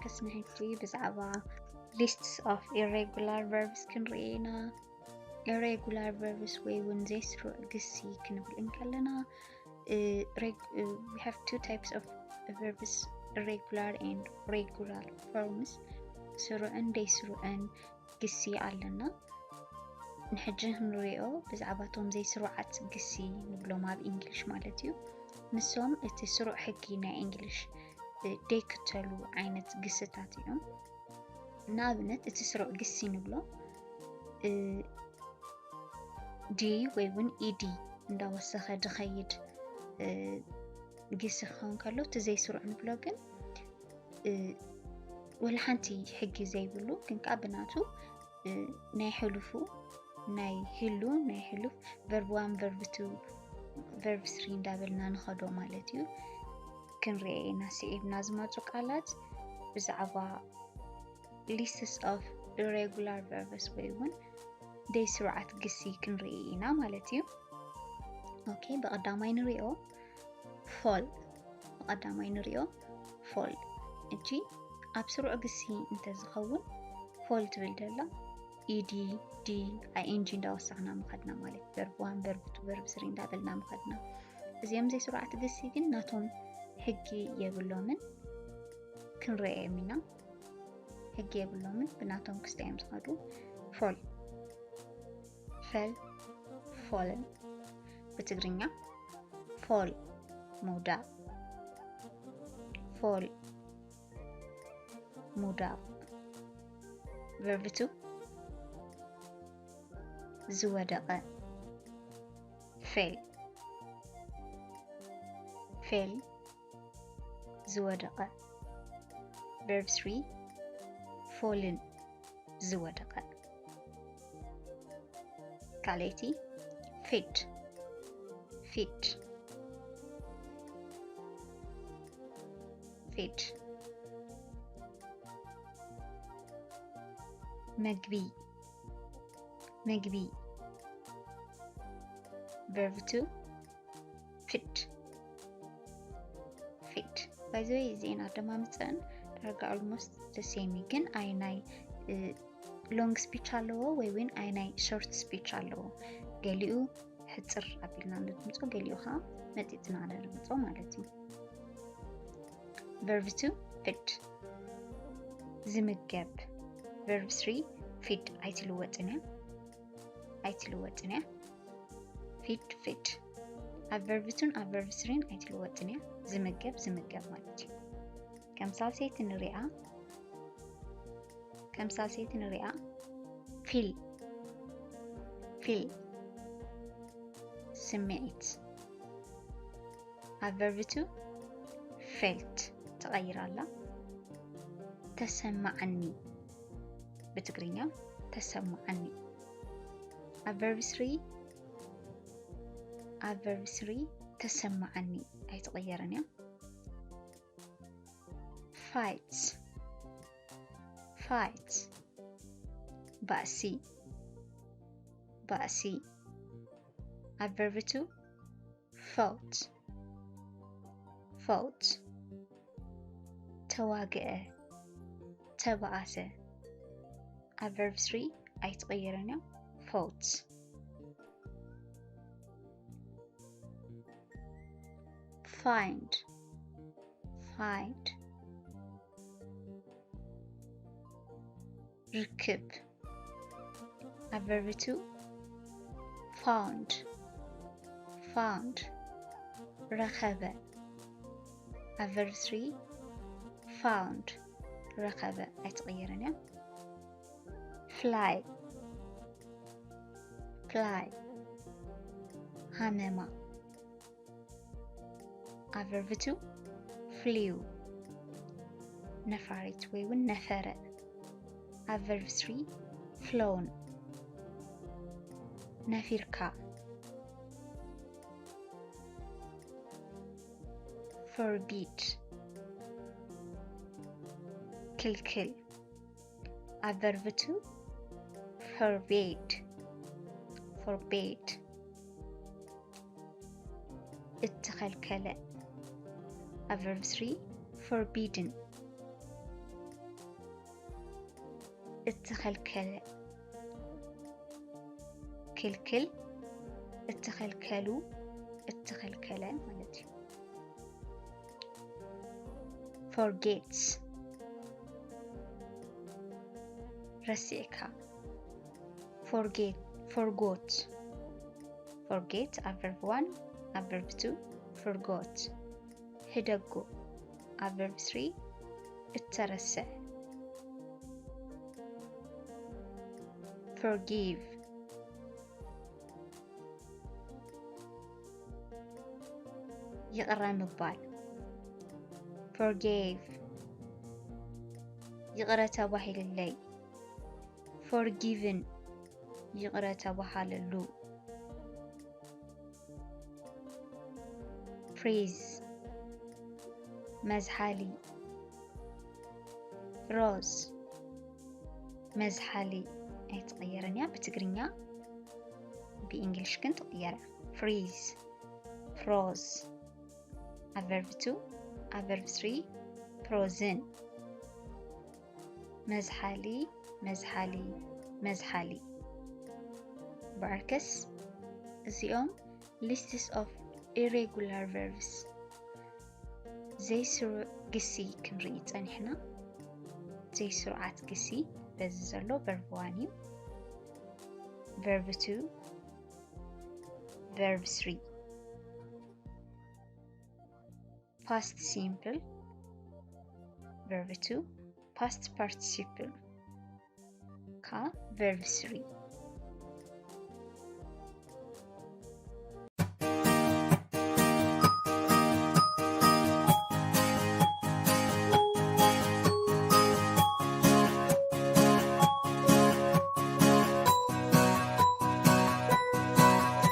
ክስኒ ሕጂ ብዛዕባ lists of irregular verbs ክንርኢ ኢና። Irregular verbs ወይ እውን ዘይስሩዕ ግሲ ክንብል እንከለና we have two types of verbs, irregular and regular forms. ስሩዕን ደይስሩዕን ግሲ ኣለና። ንሕጂ ክንሪኦ ብዛዕባቶም ዘይስሩዓት ግሲ ንብሎም ኣብ እንግሊሽ ማለት እዩ። ንሶም እቲ ስሩዕ ሕጊ ናይ እንግሊሽ ደይክተሉ ዓይነት ግስታት እዮም። ንኣብነት እቲ ስሩዕ ግሲ ንብሎ ዲ ወይ እውን ኢዲ እንዳወሰኸ ድኸይድ ግሲ ክኸውን ከሎ፣ እቲ ዘይስሩዕ ንብሎ ግን ወላ ሓንቲ ሕጊ ዘይብሉ ግን ከዓ ብናቱ ናይ ሕሉፉ ናይ ህሉ ናይ ሕሉፍ verb one verb two verb three እንዳበልና ንኸዶ ማለት እዩ። ክንሪኦ ኢና ስዒብና ዝመፁ ቃላት ብዛዕባ lists of irregular verbs ወይ እውን ደይ ስሩዓት ግሲ ክንርኢ ኢና ማለት እዩ። ኦኬ፣ ብቐዳማይ ንሪኦ fall። ብቐዳማይ ንሪኦ fall። እጂ ኣብ ስሩዕ ግሲ እንተዝኸውን fall ትብል ደላ ኢዲ ዲ ኣይ ኤን ጂ እንዳወሰኽና ምኸድና ማለት verb one verb two verb three እንዳበልና ምኸድና። እዚኦም ዘይስሩዓት ግሲ ግን ናቶም ሕጊ የብሎምን፣ ክንረኣዮም ኢና። ሕጊ የብሎምን፣ ብናቶም ክስታይ እዮም ዝኸዱ። fall፣ fell፣ fallen። ብትግርኛ fall ምውዳቕ፣ fall ምውዳቕ። verb two ዝወደቐ፣ fell፣ fell ዝወደቐ። verb three fallen ዝወደቐ። ካልኣይቲ fit፣ fit፣ fit። መግቢ፣ መግቢ። verb two fit፣ fit። By the way፣ እዚኤን ኣደማምፀን ዳርጋ almost the same እዩ፣ ግን ኣየናይ long speech ኣለዎ ወይ እውን ኣየናይ short speech ኣለዎ። ገሊኡ ሕፅር ኣቢልና ነድምፆ፣ ገሊኡ ከዓ መጢጥና ነድምፆ ማለት እዩ። verb two fit፣ ዝምገብ። verb three feed ኣይትልወጥን እያ፣ ኣይትልወጥን እያ። feed፣ feed። ኣብ verb two ን ኣብ verb three ን ኣይትልወጥን እያ። ዝምገብ፣ ዝምገብ ማለት እዩ። ከም ሳልሰይቲ ንሪኣ፣ ከም ሳልሰይቲ ንሪኣ feel፣ feel ስምዒት። ኣብ verb two felt ትቐይር ኣላ። ተሰማዓኒ፣ ብትግርኛ ተሰማዓኒ። ኣብ verb three፣ ኣብ verb three ተሰማዓኒ ኣይትቐየርን እያ። fight፣ fight ባእሲ፣ ባእሲ። ኣብ verb two fought፣ fought ተዋግአ፣ ተባኣሰ። ኣብ verb three ኣይትቐየርን እያ። fought። find፣ find ርክብ። ኣብ verb two found፣ found ረኸበ። ኣብ verb three found ረኸበ ኣይትቕየርን እያ። fly፣ fly ሃመማ። ኣብ verb two flew ነፋሪት ወይ እውን ነፈረ። ኣብ verb three flown ነፊርካ። forbid ክልክል። ኣብ verb two forbade፣ forbade እተኸልከለ። ኣብ verb three forbidden፣ እተኸልከለ። ክልክል፣ እተኸልከሉ፣ እተኸልከለ ማለት እዩ። Forgets፣ ረሲዕካ። Forget፣ forgot። Forget ኣብ verb one፣ ኣብ verb two፣ forgot። ህደጎ ኣብ verb three፣ እተረሰዐ። Forgive፣ ይቕረ ምባል። Forgave፣ ይቕረ ተባሂልለይ። Forgiven፣ ይቕረ ተባሃለሉ። Freeze፣ መዝሓሊ። Froze፣ መዝሓሊ። ኣይትቕየርን እያ ብትግርኛ፣ ብእንግሊሽ ግን ትቕየር። Freeze፣ froze። ኣብ verb two፣ ኣብ verb three፣ frozen። መዝሓሊ፣ መዝሓሊ፣ መዝሓሊ። ብዓርከስ እዚኦም lists of irregular verbs፣ ዘይስሩዕ ግሲ ክንርኢ ጸኒሕና። ዘይስሩዓት ግሲ በዚ ዘሎ verb one እዩ። Verb two፣ verb three። Past simple፣ verb two። Past participle፣ ከኣ verb three።